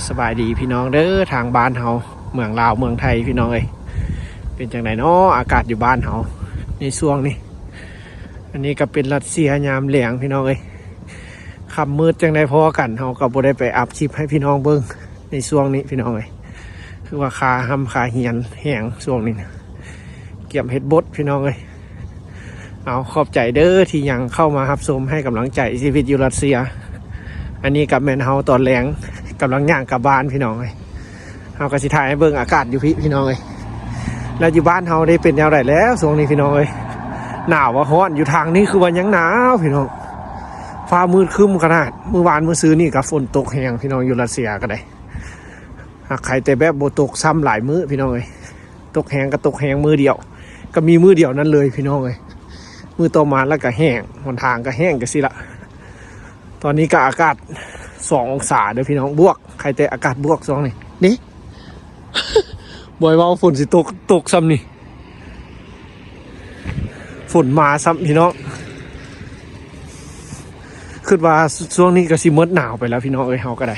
ສະບາຍດີພີ່ນ້ອງເດີ ທາງບ້ານເຮົາ ເມືອງລາວເມືອງໄທພີ່ນ້ອງເອີຍ. ເປັນຈັ່ງໃດເນາະ ອາກາດຢູ່ບ້ານເຮົາໃນຊ່ວງນີ້? ອັນນີ້ກໍເປັນຣັດເຊຍຍາມແລງພີ່ນ້ອງເອີຍ. ຄ່ຳມືດຈັ່ງໄດ້ພໍ້ກັນ ເຮົາກໍບໍ່ໄດ້ໄປອັບຄລິບໃຫ້ພີ່ນ້ອງເບິ່ງໃນຊ່ວງນີ້ພີ່ນ້ອງເອີຍ. ຄືວ່າຄາຮ່ຳຄາຮຽນແຮງຊ່ວງນີ້ນະ ກຽມເຮັດບົດພີ່ນ້ອງເອີຍ. ເອົາ ຂອບໃຈເດີທີ່ຍັງເຂົ້າມາຮັບຊົມໃຫ້ກຳລັງໃຈຊີວິດຢູ່ຣັດເຊຍ. ອັນນີ້ກໍແມ່ນເຮົາຕອນແລງກຳລັງຍ່າງກັບບ້ານພີ່ນ້ອງເອີຍ. ເຮົາກໍຊິຖ່າຍໃຫ້ເບິ່ງອາກາດຢູ່ພີ້ພີ່ນ້ອງເອີຍ. ແລ້ວຢູ່ບ້ານເຮົາໄດ້ເປັນແນວໃດແລ້ວຊ່ວງນີ້ພີ່ນ້ອງເອີຍ? ໜາວວ່າຮ້ອນ? ຢູ່ທາງນີ້ຄືວ່າຍັງໜາວພີ່ນ້ອງ. ຟ້າມືດຄຶ້ມຂະໜາດ. ມື້ວານມື້ຊືນນີ້ກໍຝົນຕົກແຮງພີ່ນ້ອງ ຢູ່ຣັດເຊຍກໍໄດ້. ຫາກໃຄແຕ່ແບບບໍ່ຕົກຊ້ຳຫຼາຍມື້ພີ່ນ້ອງເອີຍ. ຕົກແຮງກໍຕົກແຮງມື້ດຽວ ກໍມີມື້ດຽວນັ້ນເລີຍພີ່ນ້ອງເອີຍ. ມື້ຕໍ່ມາແລ້ວກໍແຫ້ງ ຫົນທາງກໍແຫ້ງຈັ່ງຊີ້ລະ. ຕອນນີ້ກໍອາກາດສອງອົງສາເດີພີ່ນ້ອງ ບວກ ໃຄແຕ່ອາກາດບວກຊ່ວງນີ້. ນີ້ ບໍ່ໃຫ້ເວົ້າ ຝົນຊິຕົກ ຕົກຊ້ຳນີ້ ຝົນມາຊ້ຳພີ່ນ້ອງ. ຄິດວ່າຊ່ວງນີ້ກໍຊິໝົດໜາວໄປແລ້ວພີ່ນ້ອງເອີຍ. ເຮົາກໍໄດ້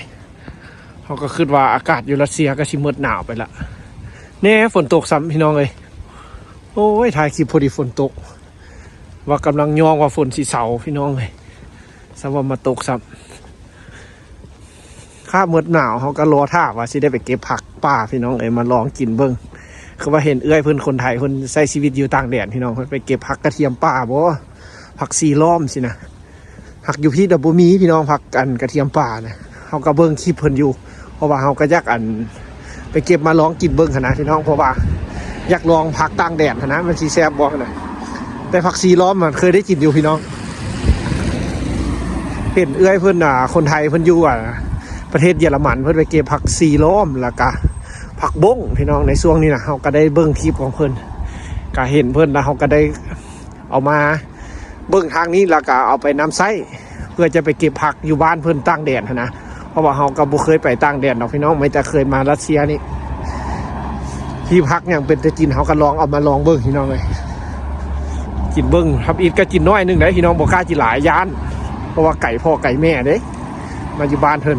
ເຮົາກໍຄິດວ່າອາກາດຢູ່ຣັດເຊຍກໍຊິໝົດໜາວໄປລະ. ແນ່ ຝົນຕົກຊ້ຳພີ່ນ້ອງເອີຍ. ໂອ້ຍ ຖ່າຍຄລິບພໍດີຝົນຕົກ ວ່າກຳລັງຍ້ອງວ່າຝົນຊິເຊົາພີ່ນ້ອງເອີຍ ຊ້ຳວ່າມາຕົກຊ້ຳ. ຄາບໝົດໜາວ ເຮົາກໍລໍຖ້າວ່າຊິໄດ້ໄປເກັບຜັກປ່າພີ່ນ້ອງເອີຍ ມາລອງກິນເບິ່ງ. ຄືວ່າເຫັນເອື້ອຍເພິ່ນຄົນໄທ ເພິ່ນໃຊ້ຊີວິດຢູ່ຕ່າງແດນພີ່ນ້ອງ ເພິ່ນໄປເກັບຜັກກະທຽມປ່າບໍ ຜັກຊີລ້ອມຊີ້ນະ. ຜັກຢູ່ພີ້ນະບໍ່ມີພີ່ນ້ອງ ຜັກອັນກະທຽມປ່ານະ. ເຮົາກໍເບິ່ງຄລິບເພິ່ນຢູ່ ເພາະວ່າເຮົາກໍຢາກອັນ ໄປເກັບມາລອງກິນເບິ່ງຫັ້ນນະພີ່ນ້ອງ ເພາະວ່າຢາກລອງຜັກຕ່າງແດນຫັ້ນນະ ມັນຊິແຊບບໍ່ຫັ້ນນະ. ແຕ່ຜັກຊີລ້ອມມັນເຄີຍໄດ້ກິນຢູ່ພີ່ນ້ອງ. ເຫັນເອື້ອຍເພິ່ນ ອ່າ ຄົນໄທເພິ່ນຢູ່ ອ່າ ປະເທດເຢຍລະມັນ ເພິ່ນໄປເກັບຜັກຊີລ້ອມ ແລ້ວກະຜັກບົ້ງພີ່ນ້ອງ. ໃນຊ່ວງນີ້ນະ ເຮົາກໍໄດ້ເບິ່ງຄລິບຂອງເພິ່ນ ກະເຫັນເພິ່ນ ແລ້ວເຮົາກໍໄດ້ເອົາມາເບິ່ງທາງນີ້ ແລ້ວກະເອົາໄປນຳໃຊ້ ເພື່ອຈະໄປເກັບຜັກຢູ່ບ້ານເພິ່ນຕ່າງແດນຫັ້ນນະ. ເພາະວ່າເຮົາກໍບໍ່ເຄີຍໄປຕ່າງແດນດອກພີ່ນ້ອງ ມີແຕ່ເຄີຍມາຣັດເຊຍນີ້. ທີ່ຜັກຫຍັງເປັນຕາກິນ ເຮົາກໍລອງເອົາມາລອງເບິ່ງພີ່ນ້ອງເອີຍ. ກິນເບິ່ງ ທຳອິດກໍກິນໜ້ອຍໜຶ່ງໄດ໋ພີ່ນ້ອງ ບໍ່ກ້າກິນຫຼາຍ ຢ້ານ ເພາະວ່າໄກພໍ່ໄກແມ່ເດ້ ມາຢູ່ບ້ານເພິ່ນ.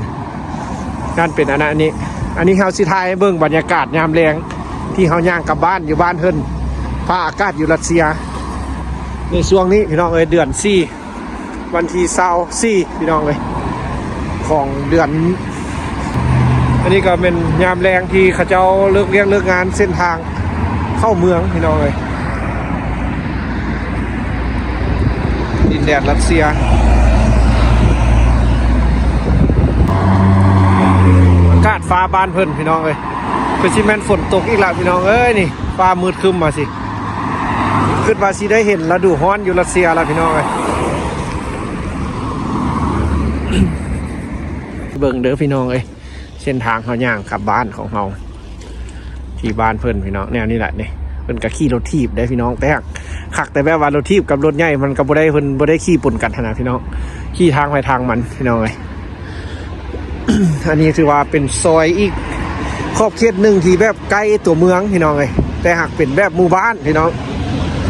ນັ້ນເປັນອັນນັ້ນ ອັນນີ້ ອັນນີ້ເຮົາຊິຖ່າຍໃຫ້ເບິ່ງບັນຍາກາດຍາມແລງ ທີ່ເຮົາຍ່າງກັບບ້ານ ຢູ່ບ້ານເພິ່ນ ຟ້າອາກາດຢູ່ຣັດເຊຍໃນຊ່ວງນີ້ພີ່ນ້ອງເອີຍ ເດືອນສີ່ ວັນທີຊາວສີ່ ພີ່ນ້ອງເອີຍ ຂອງເດືອນ. ອັນນີ້ກໍແມ່ນຍາມແລງທີ່ເຂົາເຈົ້າເລີກວຽກເລີກງານ ເສັ້ນທາງເຂົ້າເມືອງພີ່ນ້ອງເອີຍ. ດິນແດນຣັດເຊຍ. ອາກາດຟ້າບ້ານເພິ່ນພີ່ນ້ອງເອີຍ ຄືຊິແມ່ນຝົນຕົກອີກລະພີ່ນ້ອງເອີຍ. ນີ້ ຟ້າມືດຄຶ້ມມາຊິ ຄິດວ່າຊິໄດ້ເຫັນລະດູຮ້ອນຢູ່ຣັດເຊຍລະພີ່ນ້ອງເອີຍ. ເບິ່ງເດີພີ່ນ້ອງເອີຍ ເສັ້ນທາງເຮົາຍ່າງກັບບ້ານຂອງເຮົາ ທີ່ບ້ານເພິ່ນພີ່ນ້ອງ ແນວນີ້ແຫຼະນີ້. ເພິ່ນກໍຂີ່ລົດຖີບໄດ້ພີ່ນ້ອງ ແຕ່ຄັກ ແຕ່ແບບວ່າລົດຖີບກັບລົດໃຫຍ່ມັນກໍບໍ່ໄດ້ ເພິ່ນບໍ່ໄດ້ຂີ່ປົນກັນຫັ້ນນະພີ່ນ້ອງ ຂີ່ທາງໃຜທາງມັນພີ່ນ້ອງເອີຍ. ອັນນີ້ຖືວ່າເປັນຊອຍອີກຂອບເຂດໜຶ່ງທີ່ແບບໃກ້ຕົວເມືອງພີ່ນ້ອງເອີຍ ແຕ່ຫາກເປັນແບບໝູ່ບ້ານພີ່ນ້ອງ.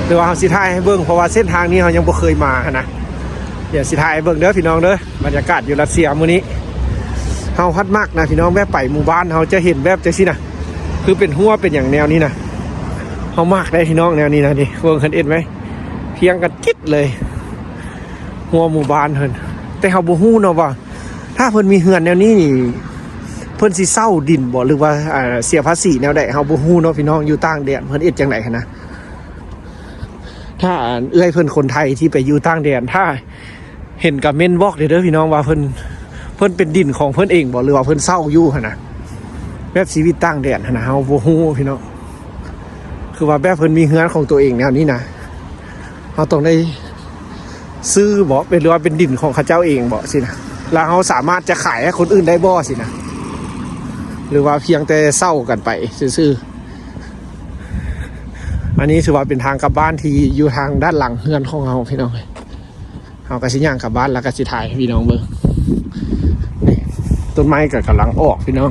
ຫຼືວ່າເຮົາຊິຖ່າຍໃຫ້ເບິ່ງ ເພາະວ່າເສັ້ນທາງນີ້ເຮົາຍັງບໍ່ເຄີຍມາຫັ້ນນະ. ດຽວຊິຖ່າຍໃຫ້ເບິ່ງເດີພີ່ນ້ອງເດີ ບັນຍາກາດຢູ່ຣັດເຊຍມື້ນີ້. ເຮົາພັດມັກນະພີ່ນ້ອງ ແບບໄປໝູ່ບ້ານເຮົາຈະເຫັນແບບຈັ່ງຊີ້ນະ ຄືເປັນຮົ້ວເປັນຫຍັງແນວນີ້ນະ ເຮົາມັກໄດ໋ພີ່ນ້ອງ ແນວນີ້ນະ. ນີ້ ເບິ່ງເພິ່ນເຮັດໄວ້ ພຽງກັນຈິດເລີຍ ຮົ້ວໝູ່ບ້ານເພິ່ນ. ແຕ່ເຮົາບໍ່ຮູ້ເນາະວ່າ ຖ້າເພິ່ນມີເຮືອນແນວນີ້ນີ້ ເພິ່ນຊິເຊົ່າດິນບໍ ຫຼືວ່າ ອ່າ ເສຍພາສີແນວໃດ ເຮົາບໍ່ຮູ້ເນາະພີ່ນ້ອງ. ຢູ່ຕ່າງແດນເພິ່ນເຮັດຈັ່ງໃດຫັ້ນນະ. ຖ້າເອື້ອຍເພິ່ນຄົນໄທທີ່ໄປຢູ່ຕ່າງແດນ ຖ້າເຫັນກະເມັ້ນບອກເດີພີ່ນ້ອງວ່າ ເພິ່ນ ເພິ່ນເປັນດິນຂອງເພິ່ນເອງບໍ ຫຼືວ່າເພິ່ນເຊົ່າຢູ່ຫັ້ນນະ. ແບບຊີວິດຕ່າງແດນຫັ້ນນະ ເຮົາບໍ່ຮູ້ພີ່ນ້ອງ ຄືວ່າແບບເພິ່ນມີເຮືອນຂອງຕົວເອງແນວນີ້ນະ ເຮົາຕ້ອງໄດ້ຊື້ບໍ ເປັນ ຫຼືວ່າເປັນດິນຂອງເຂົາເຈົ້າເອງບໍຊີ້ນະ ແລ້ວເຮົາສາມາດຈະຂາຍໃຫ້ຄົນອື່ນໄດ້ບໍຊີ້ນະ ຫຼືວ່າພຽງແຕ່ເຊົ່າກັນໄປຊື່ໆ. ອັນນີ້ຖືວ່າເປັນທາງກັບບ້ານທີ່ຢູ່ທາງດ້ານຫຼັງເຮືອນຂອງເຮົາພີ່ນ້ອງເອີຍ. ເຮົາກໍຊິຍ່າງກັບບ້ານ ແລ້ວກໍຊິຖ່າຍໃຫ້ພີ່ນ້ອງເບິ່ງ. ນີ້ ຕົ້ນໄມ້ກໍກຳລັງອອກພີ່ນ້ອງ.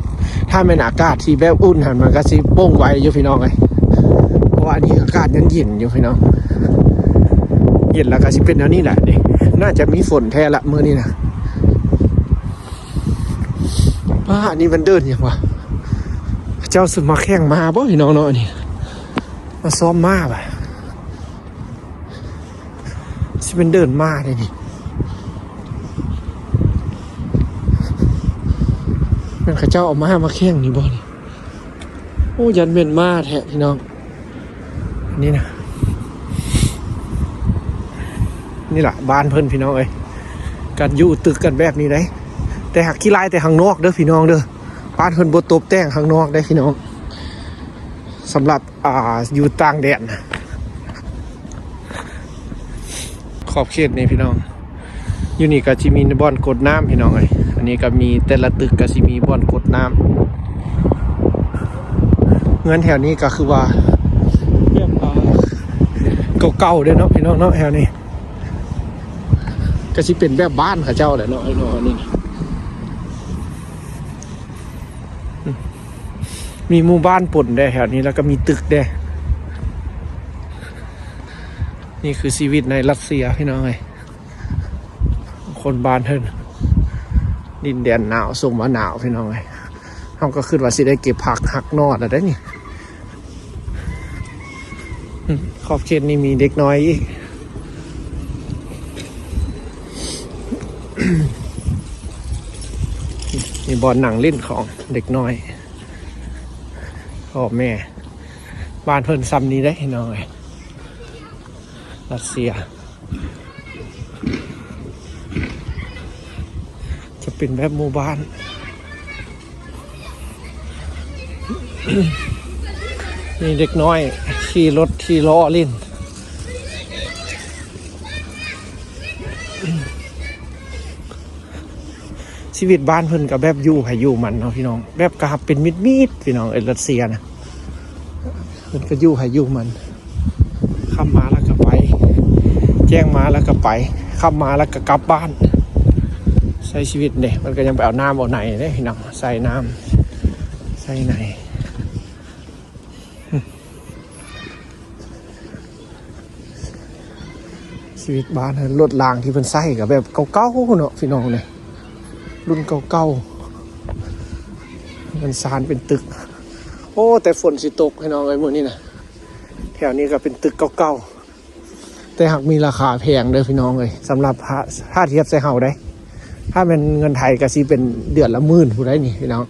ຖ້າແມ່ນອາກາດທີ່ແບບອຸ່ນຫັ້ນ ມັນກໍຊິປົ່ງໄວຢູ່ພີ່ນ້ອງເອີຍ ເພາະວ່າອັນນີ້ອາກາດຍັງເຢັນຢູ່ພີ່ນ້ອງ ເຢັນແລ້ວກໍຊິເປັນແນວນີ້ແຫຼະ. ນີ້ ໜ້າຈະມີຝົນແທ້ລະມື້ນີ້ນະ. ອ້າ ອັນນີ້ມັນເດີ່ນຫຍັງວະ? ເຈົ້າຊິມາແຂ່ງມ້າບໍ່ພີ່ນ້ອງເນາະ? ອັນນີ້ມາຊ້ອມມ້າບະ? ຊິເປັນເດີ່ນມ້າເດ້ນີ້. ແມ່ນເຂົາເຈົ້າເອົາມ້າມາແຂ່ງນີ້ບໍ່ນີ້? ໂອ້ ຢ້ານແມ່ນມ້າແທ້ພີ່ນ້ອງ. ນີ້ນະ ນີ້ລະບ້ານເພິ່ນພີ່ນ້ອງເອີຍ. ກັນຢູ່ຕຶກກັນແບບນີ້ເດ້ ແຕ່ຫາກຂີ້ລ້າຍແຕ່ຂ້າງນອກເດີພີ່ນ້ອງເດີ. ບ້ານເພິ່ນບໍ່ຕົບແຕ່ງຂ້າງນອກເດ້ພີ່ນ້ອງ. ສຳລັບ ອ່າ ຢູ່ຕ່າງແດນນະ ຂອບເຂດນີ້ພີ່ນ້ອງ. ຢູ່ນີ້ກໍຊິມີບ່ອນກົດນ້ຳພີ່ນ້ອງເອີຍ. ອັນນີ້ກໍມີ ແຕ່ລະຕຶກກໍຊິມີບ່ອນກົດນ້ຳ. ເຮືອນແຖວນີ້ກໍຄືວ່າແບບ ອ່າ ເກົ່າໆເດ້ເນາະພີ່ນ້ອງເນາະ. ແຖວນີ້ກໍຊິເປັນແບບບ້ານເຂົາເຈົ້າແຫຼະເນາະ ພີ່ນ້ອງ. ອັນນີ້ມີໝູ່ບ້ານປົນແດ່ແຖວນີ້ ແລ້ວກໍມີຕຶກແດ່. ນີ້ຄືຊີວິດໃນລັດເຊຍພີ່ນ້ອງເອີຍ. ຄົນບ້ານເພິ່ນ ດິນແດນໜາວ ສົມວ່າໜາວພີ່ນ້ອງເອີຍ. ເຮົາກໍຄິດວ່າຊິໄດ້ເກັບຜັກຫັກໜໍ່ແລ້ວເດ້ນີ້. ອືມ ຂອບເຂດນີ້ມີເດັກນ້ອຍອີກ. ມີບ່ອນນັ່ງຫຼິ້ນຂອງເດັກນ້ອຍ ພໍ່ແມ່. ບ້ານເພິ່ນຊ່ຳນີ້ເດ້ພີ່ນ້ອງເອີຍ. ລັດເຊຍ ຈະເປັນແບບໝູ່ບ້ານ. ມີເດັກນ້ອຍຂີ່ລົດຂີ່ລໍ້ຫຼິ້ນ. ຊີວິດບ້ານເພິ່ນກໍແບບຢູ່ໃຜຢູ່ມັນເນາະພີ່ນ້ອງ. ແບບກໍຮັບເປັນມິດໆ ພີ່ນ້ອງເອີຍ. ລັດເຊຍນະ ເພິ່ນກໍຢູ່ໃຜຢູ່ມັນ. ຄ່ຳມາແລ້ວກໍໄປ ແຈ້ງມາແລ້ວກໍໄປ ຄ່ຳມາແລ້ວກໍກັບບ້ານ. ໃຊ້ຊີວິດເດ້ ມັນກໍຍັງໄປເອົານ້ຳເອົາໃນເດ້ພີ່ນ້ອງ. ໃສ່ນ້ຳໃສ່ໃນ. ຊີວິດບ້ານ ລົດລາງທີ່ເພິ່ນໃຊ້ກໍແບບເກົ່າໆເນາະພີ່ນ້ອງເອີຍ. ລຸ້ນເກົ່າໆ ມັນຊານເປັນຕຶກ. ໂອ້ ແຕ່ຝົນຊິຕົກພີ່ນ້ອງເອີຍ ມື້ນີ້ນະ. ແຖວນີ້ກໍເປັນຕຶກເກົ່າໆ ແຕ່ຫາກມີລາຄາແພງເດີພີ່ນ້ອງເອີຍ. ສຳລັບ ຖ້າ ຖ້າທຽບໃສ່ເຮົາໄດ໋ ຖ້າແມ່ນເງິນໄທກໍຊິເປັນເດືອນລະໝື່ນພຸ້ນໄດ໋ນີ້ພີ່ນ້ອງ.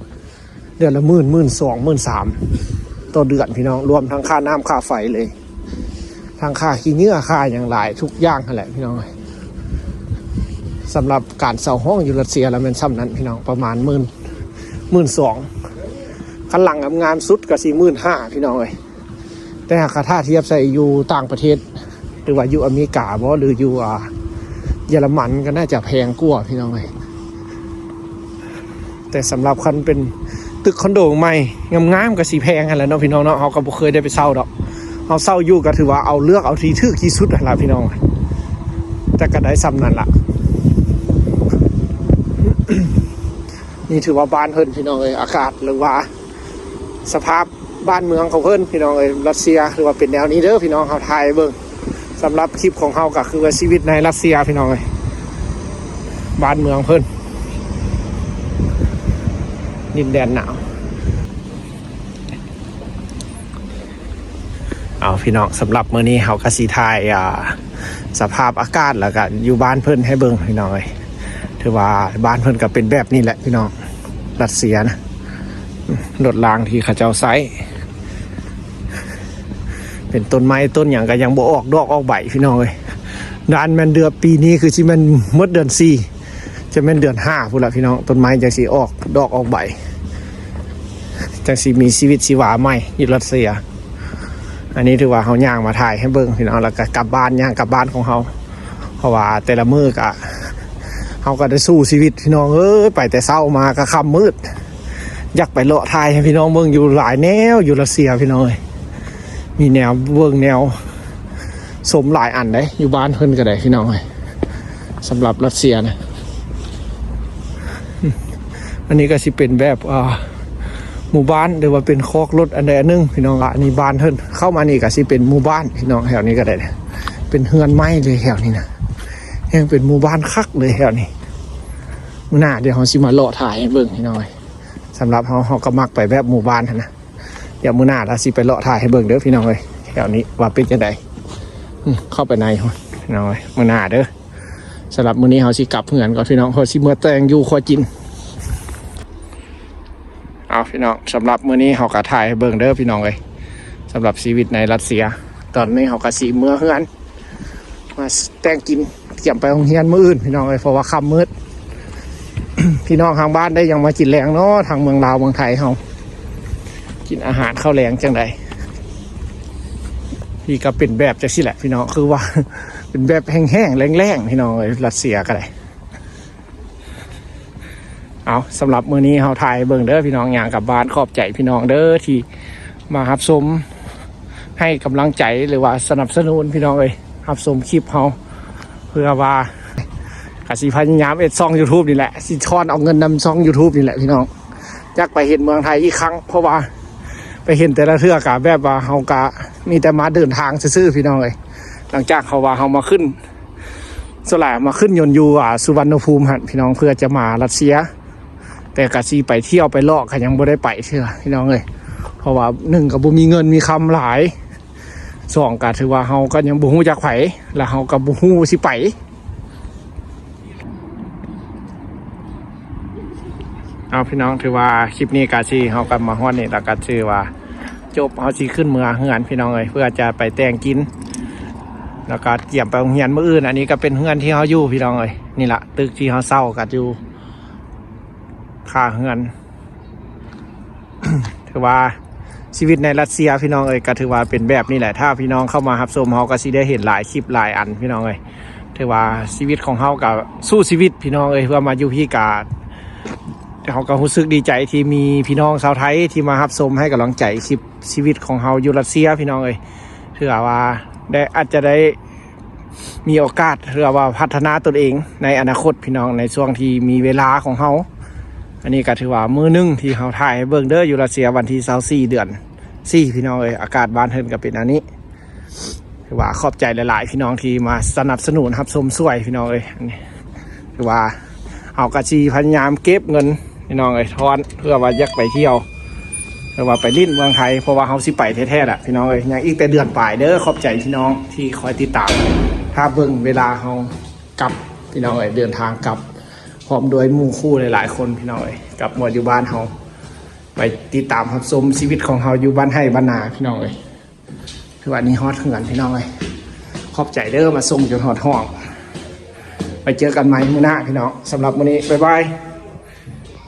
ເດືອນລະໝື່ນ ໝື່ນສອງ ໝື່ນສາມ ຕໍ່ເດືອນພີ່ນ້ອງ ລວມທັງຄ່ານ້ຳຄ່າໄຟເລີຍ ທັງຄ່າຂີ້ເຫຍື້ອຄ່າຫຍັງຫຼາຍທຸກຢ່າງຫັ້ນແຫຼະພີ່ນ້ອງເອີຍ. ສຳລັບການເຊົ່າຫ້ອງຢູ່ລັດເຊຍລະແມ່ນຊ່ຳນັ້ນພີ່ນ້ອງ ປະມານໝື່ນ ໝື່ນສອງ ຄັນຫຼັງງາມໆສຸດກໍຊິໝື່ນຫ້າພີ່ນ້ອງເອີຍ. ແຕ່ຫາກຖ້າທຽບໃສ່ຢູ່ຕ່າງປະເທດ ຫຼືວ່າຢູ່ອາເມລິກາບໍ ຫຼືຢູ່ ອ່າ ເຢຍລະມັນ ກໍໜ້າຈະແພງກວ່າພີ່ນ້ອງເອີຍ. ແຕ່ສຳລັບຄັນເປັນຕຶກຄອນໂດໃໝ່ງາມໆກໍຊິແພງຫັ້ນແຫຼະເນາະພີ່ນ້ອງເນາະ. ເຮົາກໍບໍ່ເຄີຍໄດ້ໄປເຊົ່າດອກ ເຮົາເຊົ່າຢູ່ກໍຖືວ່າເອົາ ເລືອກເອົາທີ່ຖືກທີ່ສຸດຫັ້ນລະພີ່ນ້ອງ. ແຕ່ກໍໄດ້ຊ່ຳນັ້ນລະ. ນີ້ຖືວ່າບ້ານເພິ່ນພີ່ນ້ອງເອີຍ ອາກາດ ຫຼືວ່າສະພາບ ບ້ານເມືອງຂອງເພິ່ນພີ່ນ້ອງເອີຍ. ລັດເຊຍຖືວ່າເປັນແນວນີ້ເດີພີ່ນ້ອງ ເຮົາຖ່າຍໃຫ້ເບິ່ງ. ສຳລັບຄລິບຂອງເຮົາກໍຄືວ່າຊີວິດໃນລັດເຊຍພີ່ນ້ອງເອີຍ ບ້ານເມືອງເພິ່ນ ດິນແດນໜາວ. ເອົາພີ່ນ້ອງ ສຳລັບມື້ນີ້ເຮົາກໍຊິຖ່າຍ ອ່າ ສະພາບອາກາດ ແລ້ວກໍຢູ່ບ້ານເພິ່ນໃຫ້ເບິ່ງພີ່ນ້ອງເອີຍ. ຖືວ່າບ້ານເພິ່ນກໍເປັນແບບນີ້ແຫຼະພີ່ນ້ອງ ລັດເຊຍນະ. ລົດລາງທີ່ເຂົາເຈົ້າໃຊ້ ເປັນຕົ້ນໄມ້ຕົ້ນຫຍັງກໍຍັງບໍ່ອອກດອກອອກໃບພີ່ນ້ອງເອີຍ. ດ້ານແມ່ນເດືອນ ປີນີ້ຄືຊິແມ່ນໝົດເດືອນສີ່ ຈະແມ່ນເດືອນຫ້າພຸ້ນລະພີ່ນ້ອງ ຕົ້ນໄມ້ຈັ່ງຊິອອກດອກອອກໃບ ຈັ່ງຊິມີຊີວິດຊີວາໃໝ່ຢູ່ລັດເຊຍ. ອັນນີ້ຖືວ່າເຮົາຍ່າງມາຖ່າຍໃຫ້ເບິ່ງພີ່ນ້ອງ ແລ້ວກໍກັບບ້ານ ຍ່າງກັບບ້ານຂອງເຮົາ. ເພາະວ່າແຕ່ລະມື້ກະ ເຮົາກໍໄດ້ສູ້ຊີວິດພີ່ນ້ອງເອີຍ ໄປແຕ່ເຊົ້າມາກໍຄ່ຳມືດ. ຢາກໄປເລາະຖ່າຍໃຫ້ພີ່ນ້ອງເບິ່ງຢູ່ຫຼາຍແນວຢູ່ລັດເຊຍພີ່ນ້ອງເອີຍ ມີແນວເບິ່ງແນວຊົມຫຼາຍອັນເດ້ ຢູ່ບ້ານເພິ່ນກໍໄດ້ພີ່ນ້ອງເອີຍ ສຳລັບລັດເຊຍນະ. ອັນນີ້ກໍຊິເປັນແບບ ອ່າ ໝູ່ບ້ານ ຫຼືວ່າເປັນຄອກລົດອັນໃດອັນໜຶ່ງພີ່ນ້ອງ. ອັນນີ້ບ້ານເພິ່ນ ເຂົ້າມານີ້ກໍຊິເປັນໝູ່ບ້ານພີ່ນ້ອງ ແຖວນີ້ກໍໄດ້ ເປັນເຮືອນໄມ້ເລີຍແຖວນີ້ນະ ແຮ່ງເປັນໝູ່ບ້ານຄັກເລີຍແຖວນີ້. ມື້ໜ້າດຽວເຮົາຊິມາເລາະຖ່າຍໃຫ້ເບິ່ງພີ່ນ້ອງເອີຍ. ສຳລັບເຮົາ ເຮົາກໍມັກໄປແບບໝູ່ບ້ານຫັ້ນນະ. ດຽວມື້ໜ້າລະຊິໄປເລາະຖ່າຍໃຫ້ເບິ່ງເດີພີ່ນ້ອງເອີຍ ແຖວນີ້ວ່າເປັນຈັ່ງໃດ. ອືມ ເຂົ້າໄປໃນພຸ້ນພີ່ນ້ອງເອີຍ ມື້ໜ້າເດີ. ສຳລັບມື້ນີ້ເຮົາຊິກັບເຮືອນກ່ອນພີ່ນ້ອງ ເຮົາຊິເມືອແຕ່ງຢູ່ຄົວຈິນ. ເອົາພີ່ນ້ອງ ສຳລັບມື້ນີ້ເຮົາກໍຖ່າຍໃຫ້ເບິ່ງເດີພີ່ນ້ອງເອີຍ ສຳລັບຊີວິດໃນຣັດເຊຍ. ຕອນນີ້ເຮົາກໍຊິເມືອເຮືອນ ມາແຕ່ງກິນ ກຽມໄປໂຮງຮຽນມື້ອື່ນພີ່ນ້ອງເອີຍ ເພາະວ່າຄ່ຳມືດ. ພີ່ນ້ອງທາງບ້ານໄດ້ຫຍັງມາກິນແລງເນາະ ທາງເມືອງລາວເມືອງໄທເຮົາ ກິນອາຫານເຂົ້າແລງຈັ່ງໃດ? ນີ້ກໍເປັນແບບຈັ່ງຊີ້ແຫຼະພີ່ນ້ອງ ຄືວ່າເປັນແບບແຫ້ງໆ ແລ້ງໆ ພີ່ນ້ອງເອີຍ ຣັດເຊຍກໍໄດ້. ເອົາ ສຳລັບມື້ນີ້ເຮົາຖ່າຍໃຫ້ເບິ່ງເດີພີ່ນ້ອງ ຍ່າງກັບບ້ານ. ຂອບໃຈພີ່ນ້ອງເດີທີ່ມາຮັບຊົມ ໃຫ້ກຳລັງໃຈ ຫຼືວ່າສະໜັບສະໜູນພີ່ນ້ອງເອີຍ ຮັບຊົມຄລິບເຮົາ ເພື່ອວ່າກະຊິພະຍາຍາມເຮັດຊ່ອງຢູທູບນີ້ແຫຼະ ຊິທ້ອນເອົາເງິນນຳຊ່ອງຢູທູບນີ້ແຫຼະພີ່ນ້ອງ. ຢາກໄປເຫັນເມືອງໄທອີກຄັ້ງ ເພາະວ່າໄປເຫັນແຕ່ລະເທື່ອກະແບບວ່າເຮົາກະມີແຕ່ມາເດີນທາງຊື່ໆ ພີ່ນ້ອງເອີຍ. ຫຼັງຈາກເຮົາວ່າເຮົາມາຂຶ້ນ ສ່ວນຫຼາຍມາຂຶ້ນຍົນຢູ່ ອ່າ ສຸວັນນະພູມຫັ້ນພີ່ນ້ອງ ເພື່ອຈະມາຣັດເຊຍ ແຕ່ກະຊິໄປທ່ຽວໄປເລາະກະຍັງບໍ່ໄດ້ໄປເທື່ອພີ່ນ້ອງເອີຍ ເພາະວ່າໜຶ່ງກະບໍ່ມີເງິນມີຄຳຫຼາຍ ສອງກະຖືວ່າເຮົາກະຍັງບໍ່ຮູ້ຈັກໃຜ ແລະເຮົາກະບໍ່ຮູ້ຊິໄປ. ເອົາພີ່ນ້ອງ ຖືວ່າຄລິບນີ້ກະຊິ ເຮົາກະມາຮອດນີ້ ແລ້ວກະຖືວ່າຈົບ ເຮົາຊິຂຶ້ນເມືອເຮືອນພີ່ນ້ອງເອີຍ ເພື່ອຈະໄປແຕ່ງກິນ ແລ້ວກະກຽມໄປໂຮງຮຽນມື້ອື່ນ. ອັນນີ້ກະເປັນເຮືອນທີ່ເຮົາຢູ່ພີ່ນ້ອງເອີຍ ນີ້ລະ ຕຶກທີ່ເຮົາເຊົ່າກັນຢູ່ ຄ່າເຮືອນ. ຖືວ່າຊີວິດໃນຣັດເຊຍພີ່ນ້ອງເອີຍ ກໍຖືວ່າເປັນແບບນີ້ແຫຼະ ຖ້າພີ່ນ້ອງເຂົ້າມາຮັບຊົມ ເຮົາກໍຊິໄດ້ເຫັນຫຼາຍຄລິບຫຼາຍອັນພີ່ນ້ອງເອີຍ. ຖືວ່າຊີວິດຂອງເຮົາກໍສູ້ຊີວິດພີ່ນ້ອງເອີຍ ເພື່ອມາຢູ່ພີ້ກະ ເຮົາກໍຮູ້ສຶກດີໃຈທີ່ມີພີ່ນ້ອງຊາວໄທທີ່ມາຮັບຊົມ ໃຫ້ກຳລັງໃຈຄລິບຊີວິດຂອງເຮົາຢູ່ຣັດເຊຍພີ່ນ້ອງເອີຍ. ຖືວ່າໄດ້ ອາດຈະໄດ້ ມີໂອກາດ ຫຼືວ່າພັດທະນາຕົນເອງໃນອະນາຄົດພີ່ນ້ອງ ໃນຊ່ວງທີ່ມີເວລາຂອງເຮົາ. ອັນນີ້ກໍຖືວ່າມື້ໜຶ່ງທີ່ເຮົາຖ່າຍໃຫ້ເບິ່ງເດີ ຢູ່ຣັດເຊຍ ວັນທີຊາວສີ່ ເດືອນສີ່ ພີ່ນ້ອງເອີຍ ອາກາດບ້ານເຮົາກໍເປັນອັນນີ້. ຖືວ່າຂອບໃຈຫຼາຍໆ ພີ່ນ້ອງທີ່ມາສະໜັບສະໜູນຮັບຊົມຊ່ວຍພີ່ນ້ອງເອີຍ. ອັນນີ້ຖືວ່າເຮົາກໍຊິພະຍາຍາມເກັບເງິນ ພີ່ນ້ອງເອີຍ ທ້ອນ ເພື່ອວ່າຢາກໄປທ່ຽວ ຫຼືວ່າໄປຫຼິ້ນເມືອງໄທ ເພາະວ່າເຮົາຊິໄປແທ້ໆລະພີ່ນ້ອງເອີຍ. ຍັງອີກແຕ່ເດືອນປາຍເດີ. ຂອບໃຈພີ່ນ້ອງທີ່ຄອຍຕິດຕາມ ຖ້າເບິ່ງເວລາເຮົາກັບພີ່ນ້ອງເອີຍ ເດີນທາງກັບ ພ້ອມດ້ວຍໝູ່ຄູ່ຫຼາຍໆຄົນພີ່ນ້ອງເອີຍ ກັບມາຢູ່ບ້ານເຮົາ ໄປຕິດຕາມຮັບຊົມຊີວິດຂອງເຮົາຢູ່ບ້ານໄຮ່ບ້ານນາພີ່ນ້ອງເອີຍ. ຄືວ່ານີ້ຮອດເຮືອນພີ່ນ້ອງເອີຍ. ຂອບໃຈເດີ ມາສົ່ງຈົນຮອດຫ້ອງ. ໄປເຈີກັນໃໝ່ມື້ໜ້າພີ່ນ້ອງ. ສຳລັບມື້ນີ້ ບາຍບາຍ.